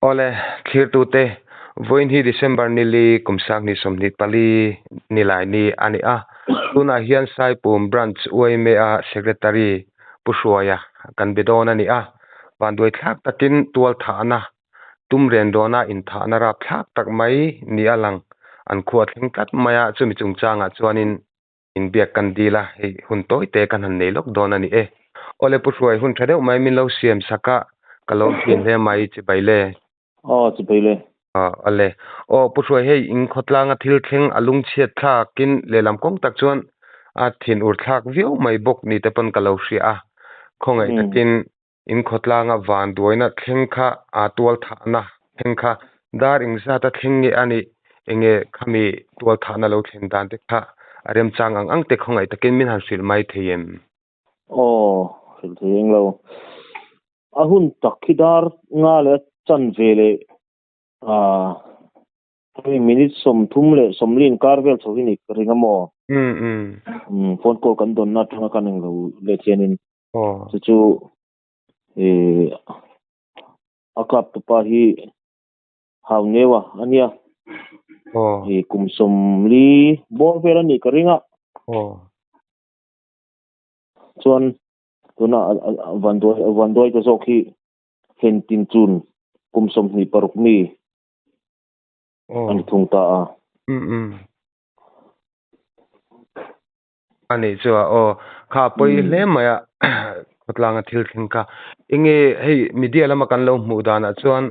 Awle, thlirtute, vawiin hi December nili kum sanghnih 24 nilai ni a ni a. Tunah hian Saipum Branch YMA-a Secretary Pu Hruaia kan be dawn a ni a. Vanduai thlak takin tual thahna tum ren dawna inthahna rap thlak tak mai ni a lang. An khua thleng tlat mai a, chumi chungchangah chuanin inbiak kan dil a, hei hun tawi te kan han nei lawk dawn a ni e. Awle Pu Hruai hun tha deuh mai min lo siam sak a, ka lawm thin hle mai chibai le. Aw chibai le. Aw awle. Aw Pu Hruai hei in khawtlanga thil thleng a lungchhiat thlakin lehlam kawng tak chuan a thin ur thlak viau mai bawk ni te pawn ka lo hria a, khawngaih takin In khawtlanga vanduaina thleng kha aa tual thahna thleng kha dar engzat a thleng nge a nih? Enge khami tual thahna lo thlen dan te kha a remchang ang ang te khawngaih takin min han hrilh mai thei em? Aw, hrilh thei eng lo. A hun tak khi dar nga leh a chan ve leh aa hemi minute 35 inkar vel chho hi ni ka ring a maw? Umm umm. Umm phone call kan dawnna atanga kan englo let hianin Aw. Chu chu eh a kap tupa hi hau neu a ania. Aw. Eh kum 40 bawr vel a nih ka ring a. Aw. Chuan tuna vanduai vanduai ta zawk hi hlen tin chun kum 26 mi Aw. a ni thung ta a. Um um. A nih chu a aw. Kha pawi hle mai a khawtlanga thil thleng kha. Enge hei media lama kan lo hmuh danah chuan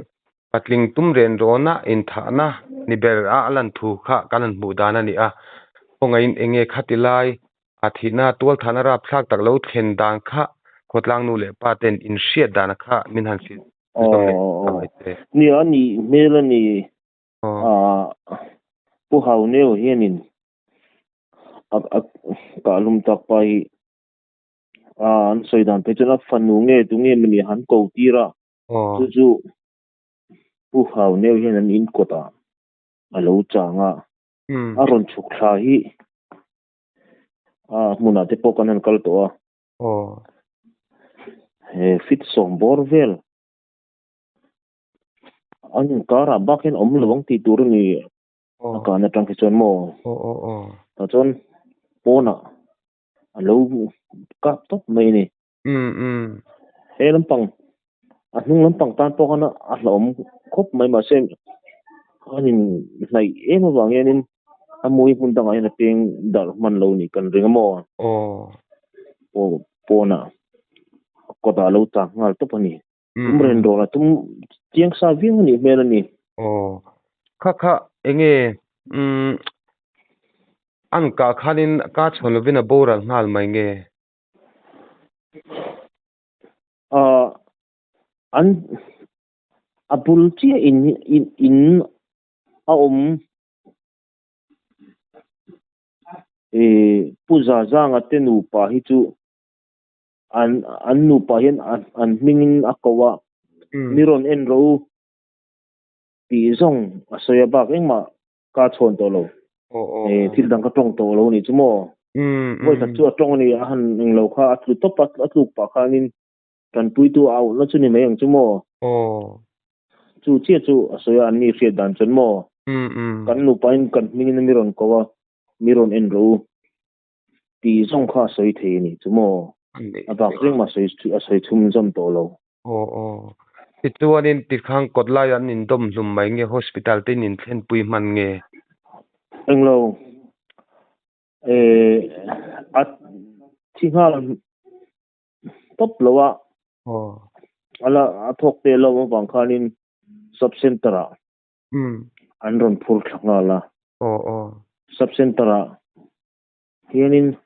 patling tum ren rawna inthahna ni ber a a lan thu kha kan han hmuh dan a ni a. Khawngaihin enge khati lai a thihna tualthahna rapthlak tak lo thlen dan kha khawtlang nu leh pa ten inhriat dana kha min han hrilh Aw aw nia a nih hmel a ni. Pu Hauneu hianin a kahlum tak pa hi an sawi dan phei chuan a fanu nge tu nge mawni han ko tir a, chu chu Pu Hauneu hian an in kawtah a lo chang a, a rawn chhuk thla hi a hmunah te pawh kan han kal tawh a, he fit 10 bawr vel. An inkarah bak hian awm lo ang tih tur a ni. A kan atang khi chuan maw? Tah chuan pawnah a lo kap tawp mai a ni. He lampang a hnung lampang tan pawh khan a hlauhawm khawp mai mahse an inhnaih em avang hianin a mawi hmun dangah hian a peng darh hman lo nih kan ring a maw? Pawnah kawtah a lo chang nghal tawp a ni. Tum ren rawn a tum chiang sa viau a nih hmel a ni. Aw, kha kha enge umm an kah khanin ka chhawn lovin a boral nghal mai nge? Aw, an a bul chiah in in a awm eh Pu Zazanga te nupa hi chu an an nupa hian an hmingin a ko a, mi rawn en rawh u tih zawng a sawi a bak engmah ka chhawn tawh lo. Thil dang ka tawng tawh lo a nih chu maw? Vawi khat chu a tawng a ni a han englo kha a tlu tawp a, a tluk pah khanin tanpuitu a auhna chu ni mai ang chu maw? Chu chiah chu a sawi a an ni hriat dan chuan maw? Kan nupain kan hmingin mi rawn ko a, mi rawn en rawh u. Tih zawng kha a sawi thei a nih chu maw? A bak reng mah a sawi chhum zawm tawh lo. Aw aw. Tichuanin tikhang kawt laiah an indawm hlum mai nge hospital te in inthlenpui hman nge? Englo. Eh a thi nghal tawp lo a. Aw. A la a thawk te lo avang khanin sub center ah an rawn phur thla nghal a. Aw aw. Sub center ah hianin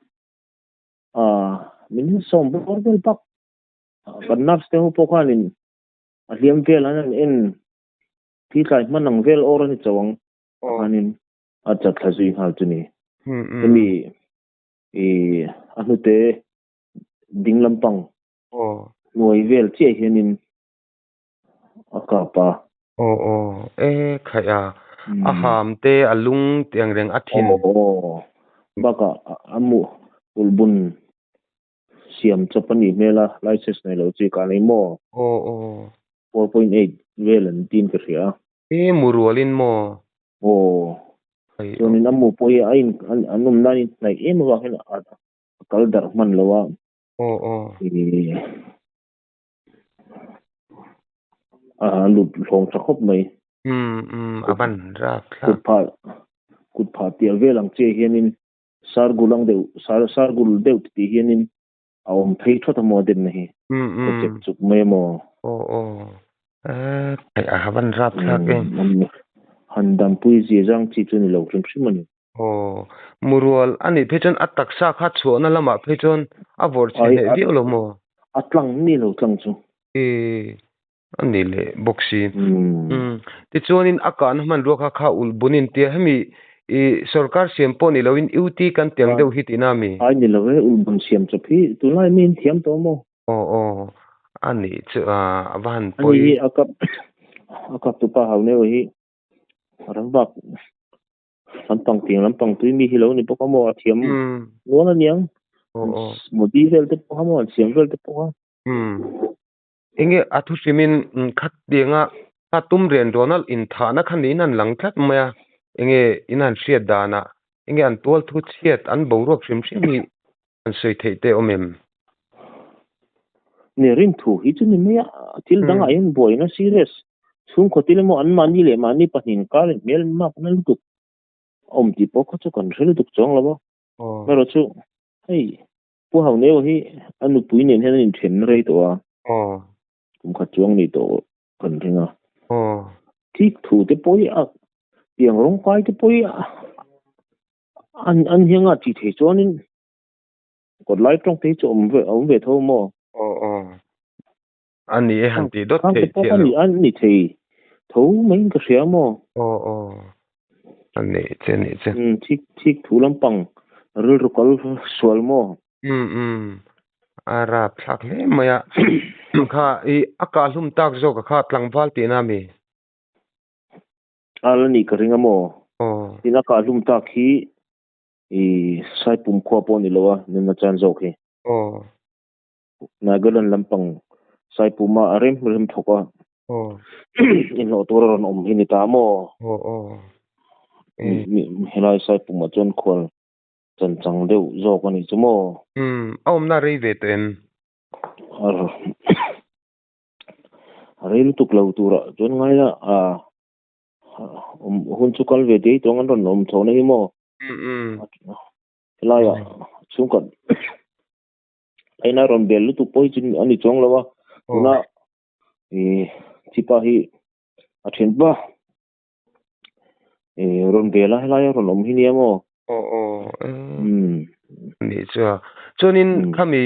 ah min sawm bawr vel bak kan nurse te ho pawh khanin a hliam vel an han en Thi tlai hman ang vel awr a ni chauh ang khanin a chat thla zui nghal chu ni. Hemi i a hnute ding lampang hnuai vel chiah hianin a kap a. Aw aw e khaih a, a ham te a lung tih ang reng a thin. Aw aw bakah a mu ulhbun siam chawp a nih hmel a, license nei lo chi ka nei maw? Aw aw. 4.8 vel an tiin ka hria a. E mu rualin maw? Aw. Chuanin a mu pawh hi a in an awm nan in hnaih em avang hian a kal darh hman lo a. Aw aw. A lut hlawng tha khawp mai. Um um a van rap thlak. Kut phah kut phah tial vel ang chiah hianin Sargul ang deuh, sar sargul deuh tih hianin a awm phei thawt a maw a denna hi. Ka chek chuk mai a maw. Aw aw. Eh, a havan rap thlak em. Han dampui zia zang chi chu ni lo hrim hrim a ni. Aw, murual a nih phei chuan a taksa kha chhuahna lamah phei chuan a vawrh chhe hneh viau lo maw? A tlang ni lo tlang chu. E, A ni leh bawk si. Tichuanin a kahna hmanrua kha kha ulh bun in tia hemi i sorkar siam pawh ni loin UT kan tiang deuh hi tihna mi? Ai ni lo e, ulh bun siam chawp hi tunlai mi in thiam tawh maw? Aw aw, a nih chu a va han pawi. Ani hi a kap a kap tupa hau neu hi ram bak lampang tiang lampang tui mi hi lo ni bawk a maw a thiam nual aniang. Modi vel te pawh kha maw an siam vel te pawh kha. Enge a thu hrimin khatianga kha tum rian rawn a inthahna kha niin an lang tlat mai a, enge in han hriat danah enge an tual thu chhiat an boruak hrim hrim hi an sawi theih te awm em? Ni rin thu hi chu ni mai a, thil dangah hian buaina serious chhungkaw thil emaw an mahni leh mahni pahnih inkar in hmel mak na lutuk a awm tih pawh kha chu kan hre lutuk chuang lo a, erawh chu hei Pu Hauneu hi a nupui nen hian an inthen rei tawh a. Aw. Kum khat chuang nei tawh kan ring a. Aw. Thik thu te pawh hi a piang rawng kai te pawh hi an an hianga tih thei chuanin kawt lai tawng te hi chu awm ve awm ve tho maw? Aw aw. A ni e han tih dawt theih chiah lo. An ni thei tho maiin ka hria maw? Aw aw. A ni che ni che. Um thik thik thu lampang rilru kal sual maw? Um um. A rap thlak hle mai a. Kha i a kah hlum tak zawk a kha tlangval tihna a mi? A la nih ka ring a maw? Aw. Tin a kah hlum tak hi i Saipum khua pawh a ni lo a, nunna chan zawk hi. Aw. Nagaland lampang Saipuma a rem rem thawk a. Aw. Inhlawh tur a rawn awm hi ni ta maw? Aw aw. Helai Saipuma chuan khual chan chang deuh zawk a nih chu maw? Umm, a awmna rei ve tawh em? A rei lutuk lo turah chuan ngai la, a hun chu kal ve dei tawng an rawn awm chho na hi maw? Umm umm. Helaiah chhungkhat Aina rawn bel lutuk pawh hi chu a ni chuang lo a, tuna ih thipa hi a then pa ih rawn bel a helai a rawn awm hi nia maw? Aw aw umm nih chu a, chuanin khami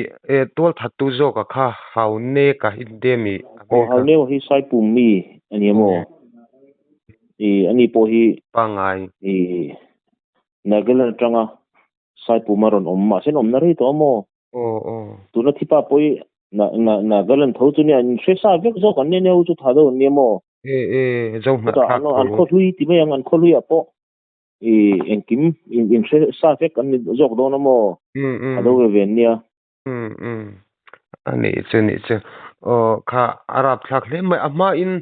tual thattu zawka kha Hauneka hi te mi a hmel kha. Aw Hauneka hi Saipum mi a nia maw? Ih ani pawh hi pangngai ih Nagaland atanga Saipum a rawn awm mahse an awmna rei tawh a maw? Aw aw. Tuna thipa pawh hi na na Nagaland tho chu nia an hre sa vek zawk an nia nia ho chu tha deuh an nia maw? E e zo hnah thlak tho. An khawhlui ti mai ang an khawhlui ah pawh i engkim in in hre sa vek an ni zawk dawn a maw? Um um. Tha deuh ve ve an nia. Um um. A nih chu nih chu. Aw kha a rap thlak hle mai a hma in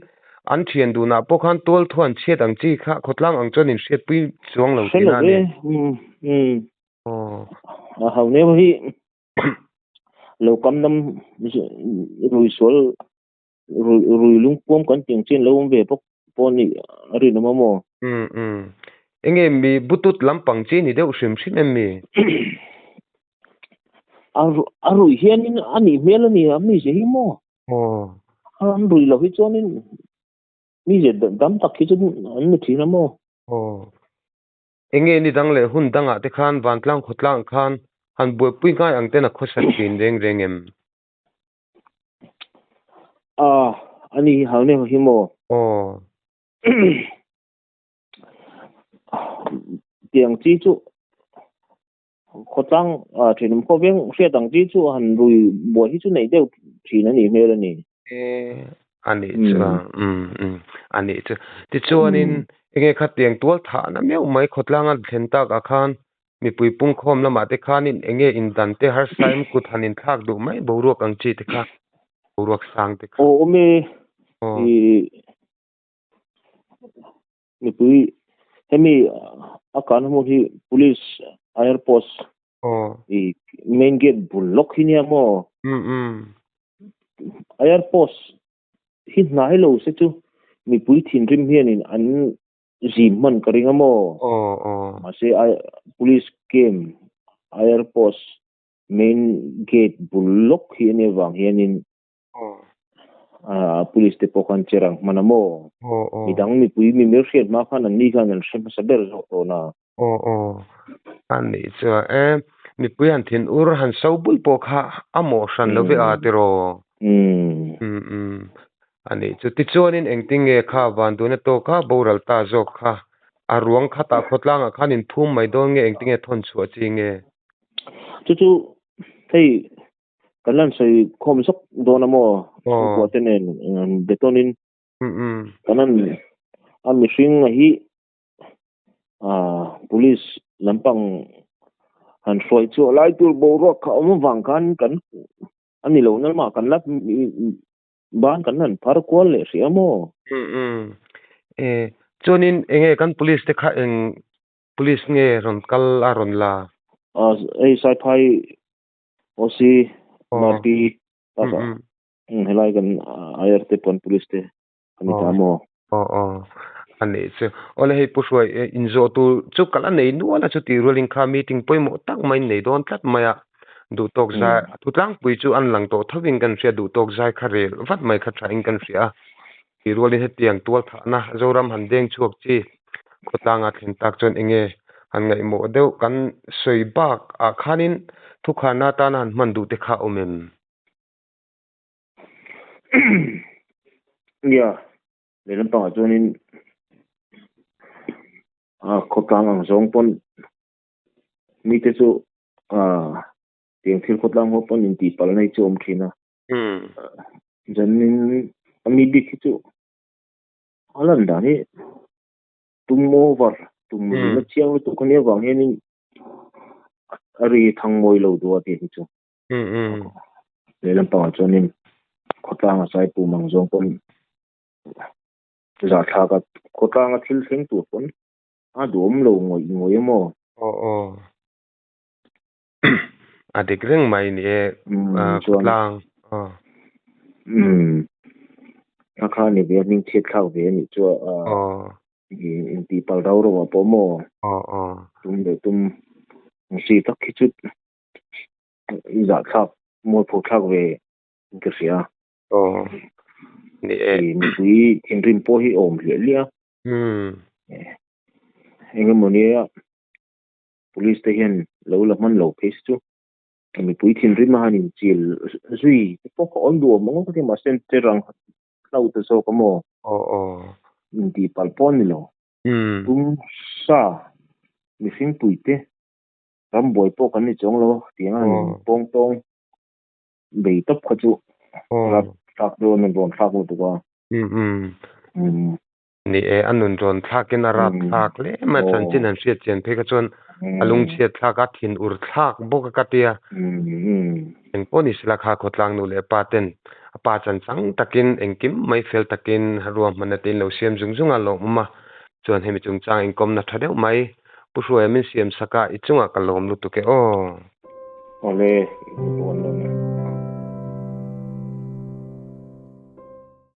an thian dunah pawh khan tual thuan chhiat ang chi kha khawtlang ang chuan in hriatpui chuang lo tihna a ni. Hre lo ve. Um um. Aw. A hau neu hi lo kam nam rui sual rui rui lungpuam kan tih ang chian lo awm ve bawk pawh a nih a rinawm a maw? Um um. Enge mi butut lampang chi ni deuh hrim hrim em mi? A a ruih hianin a nih hmel a ni a mi ze hi maw? Aw. An ruih loh hi chuanin mi ze dam tak hi chu an ni thin a maw? Aw. Enge ni dang leh hun dangah te khan vantlang khawtlang khan han buaipui ngai ang ten a khawsa thin reng reng em? A, ani hi hau neh hi maw? Aw. Tiang chi chu khawtlang thenawm khawveng hriat ang chi chu han rui buai hi chu nei deuh thin a nih hmel a ni. A nih chu a, umm umm a nih chu. Tichuanin enge khatiang tual thahna meuh mai khawtlanga thlen takah khan mipui pungkhawm lamah te khanin enge indan te harsa em kut han inthlak duh mai boruak ang chi te kha boruak sang te kha. Aw awm e, ih mipui hemi a kan hmun hi police air post ih main gate bul lawk hi nia maw? Umm umm. Air post hi hnai lo se chu mipui thinrim hianin an zim hman ka ring a maw? Aw aw. Mahse police camp air post main gate bul lawk hi ania vang hianin Police te pawh khan che rang hman a maw? Midang mipui mimir hriat hma khan an ni khan an hre hmasa ber zawk dawn a. Aw aw. A nih chuan e, mipui han thin ur han so bul pawh kha a mawh hran lo ve a tiraw? Umm. Umm umm. A nih chu. Tichuanin engtinge kha vanduaina tawka boral ta zawk kha a ruang khatah khawtlangah khan inphum mai dawn nge engtinge thawn chhuah chi nge? Chu chu hei Kan lan sawi khawm zawk dawn a maw? Chhungkua te nen beton in kan an a mihring a hi police lampang han hruai chhuah lai tur boruak kha awm avang khan kan a ni lo na lamah kan la ban kan han phar kual leh hrih a maw? Chuanin enge kan police te kha eng police nge rawn kal a rawn la? Hei Saiphai OC Marty taka helai kan IR te pawn police te an ni ta maw? Aw aw a nih chu. Awle hei Pu Hruai inzawh tur chu kal a nei nual a chuti rualin kha meeting pawimawh tak mai nei dawn tlat mai a. Duhtawk zai a thu tlangpui chu an lang tawh thovin kan hria duhtawk zai kha rel vat mai kha thain kan hria a. Tih rualin hetiang tual thahna Zoram han deng chhuak chi khawtlanga thlen tak chuan enge han ngaihmawh deuh kan sawi bak ah khanin thukharna atana han hman duh te kha awm em? Nia, lehlam pangah chuanin khawtlang ang zawng pawn mite chu tiang thil khawtlang ho pawn intihpalh na hi chu awm thin a. Zanin a mi bik hi chu a lan dan hi tum over tum na chiang lutuk a nia vang hianin a ri thang mawi lo duh a tih hi chu. Lehlam pangah chuanin khawtlanga sai pum ang zawng pawn zahthlak a khawtlanga thil thleng tur pawn a duhawm lo ngawih ngawih a maw? Aw aw. A dik reng mai ni e, khawtlang. Umm a kha ni ve a hming chhiat thlak ve a nih chu a intih pal rau rau ah pawh maw tum leh tum si tak hi chu zah thlak mualpho thlak ve in ka hria. Ni e. Mipui thinrim pawh hi a awm hliah hliah a. Engemaw nia Police te hian lo la hman lo phei se chu mipui thinrim a han inchil zui te pawh kha awm duh awm ang ka ti mahse che rang hlo ta zawk a maw? Aw aw. Intih palh pawh a ni lo. Tum sa mihring pui te rambuai pawh kan ni chuang lo tiang a han pawng tawng bei tawp kha chu rap thlak dawn a rawn thlak lutuk a. Umm. Ni e, a nun rawn thlakin a rap thlak hle mai a, chanchin han hriat chian phei kha chuan a lungchhiat thlak a, thin ur thlak bawk a ka ti a. Eng pawh ni sela kha khawtlang nu leh pa ten a pa chan chang takin engkim mai fel takin ruahmanna te in lo siam zung zung a lawmawm a, chuan hemi chungchang inkawmna tha deuh mai Pu Hruaia min siam sak a, i chungah ka lawm lutuk e aw. Awle, i hmu dawn lo e.